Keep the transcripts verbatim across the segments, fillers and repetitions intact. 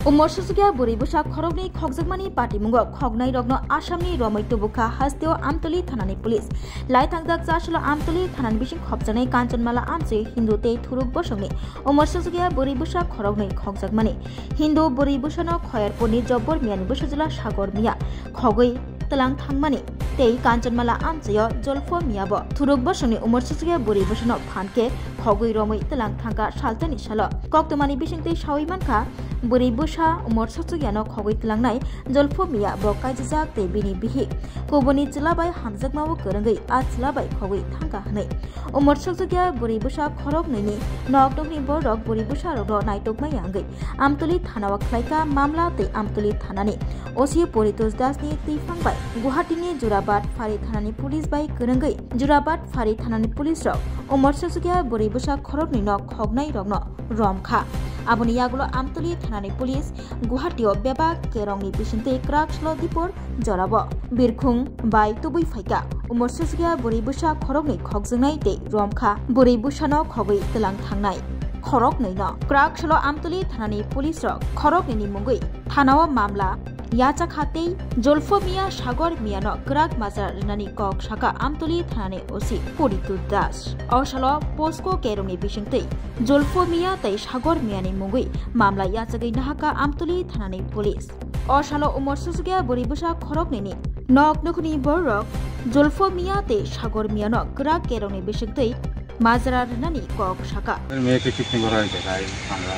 Umor sujukya bwrwi bwsa khoroknwi khokjakmani patimungo khoknairokno Assamni romwi tubukha hasteo Amtoli thanani police. Laithangjak chasilo Amtoli thanani bising khopjaknai Kanchanmala amchwi Hindu tei Thuruk bosongni umor sujukya bwrwi bwsa khoroknwi khokjakmani. Hindu bwrwi bwsano Khoyarpurni Jobbor Miyani bwsajwla Sagor Miya khogwi twlang thangmani tei Kanchanmala amchwio Jolpho Miyabo Thuruk bosongni umor sujukya bwrwi bwsano phan khe khogwi romwi twlang thangkha saltani salo. Koktwmani bisingtwi sawi mankha, bwrwi bwsa umor sujukya no khogwi tlangnai Jolpho Miya bo kaijijak tei bini bihik kubuni chwla bai hamjakmao kwrwngwi a chwla bai khogwi thangkha hwnwi. Umor sujukya bwrwi bwsa khoroknwini nok nokni borok bwrwi bwsarokno naitokmaya wngwi Amtoli thanao khlaikha mamla tei Amtoli thanani O C Poritos Dasni twiphang bai Guwahatini Jorabat Phari thanani police bai kwrwngwi Jorabat Phari thanani police rok umor sujukya bwrwi bwsa khoroknwi no khoknai rokno romkha. Aboni yagulo Amtoli thanani police Guwahatio bebak kerongni bisingtwi kwrak salo dipor jorao birkhung bai tubui phaikha. Umor sujukya bwrwi bwsa khoroknwi khokjaknai tei romkha. Bwrwi bwsano khogwi twlang thangnai khoroknwino kwrak salo Amtoli thanani police rok khoroknwini mungwi thanao mamla yachakha tei Jolpho Miya Sagor Miyano kwrak majra rwnani kok sakha Amtoli thanani O C Poritos Das. O salo posko kerongni bisingtwi Jolpho Miya tei Sagor Miyani mungwi mamla yachagwi nahakha Amtoli thanani police. O salo umor sujukya bwrwi bwsa khoroknwini nok nukhungni borok Jolpho Miya tei Sagor Miyano kwrak kerongni bisingtwi majra rwnani kok sakha. মেয়েকে কিডন্যাপ করা হয়েছে, তাই আমরা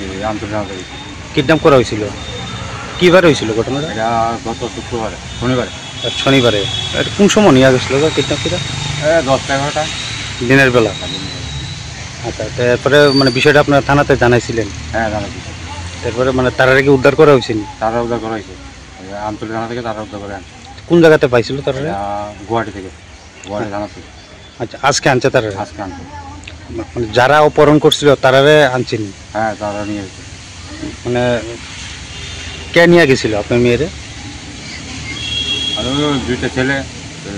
এই আন্তর্জাতিক। কিডন্যাপ করা হয়েছিল? কিবার হয়েছিল ঘটনাটা? এটা গত শুক্রবারে, শনিবারে। আর শনিবারে? আর কোন সময় নিয়ে গেছিল গো কিডন্যাপ করে? এ, দশটা এগারোটা। দিনের বেলা? হ্যাঁ, দিনের বেলা। আচ্ছা, তো এরপরে মানে বিষয়টা আপনারা থানাতে জানাইছিলেন? হ্যাঁ, জানাইছি। এরপরে মানে তারারে কি উদ্ধার করা হয়েছে নি? তারা উদ্ধার করা হয়েছে। ওই আমতলী থানা থেকে তারা উদ্ধার করে আনছে। কোন জায়গাতে পাইছিল তারা? এটা গুয়াহাটি থেকে, গুয়াহাটি থানা থেকে। আচ্ছা, আজকে আনছে তারা? আজকে আনছে। মানে যারা অপহরণ করছিল তারারে আনছেন? হ্যাঁ, তারা নিয়ে এসেছে। মানে কে নিয়ে গেছিল আপনার মেয়েরে? আর ওই দুইটা ছেলে, এ,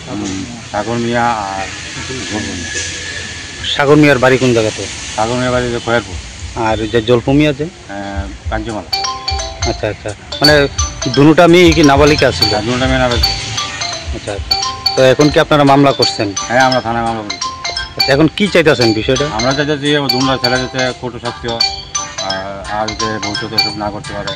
হুম, সাগর মিয়া আর জলফু মিয়া। সাগর মিয়ার বাড়ি কোন জায়গাতে? সাগর মিয়ার বাড়ি যে খয়েরপুর। আর ওই যে জলফু মিয়া যে? আহ, কাঞ্চনমালা। আচ্ছা, আচ্ছা। মানে দুটা মেয়ে কি নাবালিকা আছিল? হ্যাঁ, দুটা মেয়ে নাবালিকা। আচ্ছা, আচ্ছা। তো এখন কি আপনারা মামলা করছেন? হ্যাঁ, আমরা থানায় মামলা করেছি। আচ্ছা, এখন কি চাইতেছেন বিষয়টা? আমরা চাইতেছি যে ও দুটা ছেলে যাতে কঠোর শাস্তি হয়, আর, আর যাতে ভবিষ্যতে এসব না করতে পারে।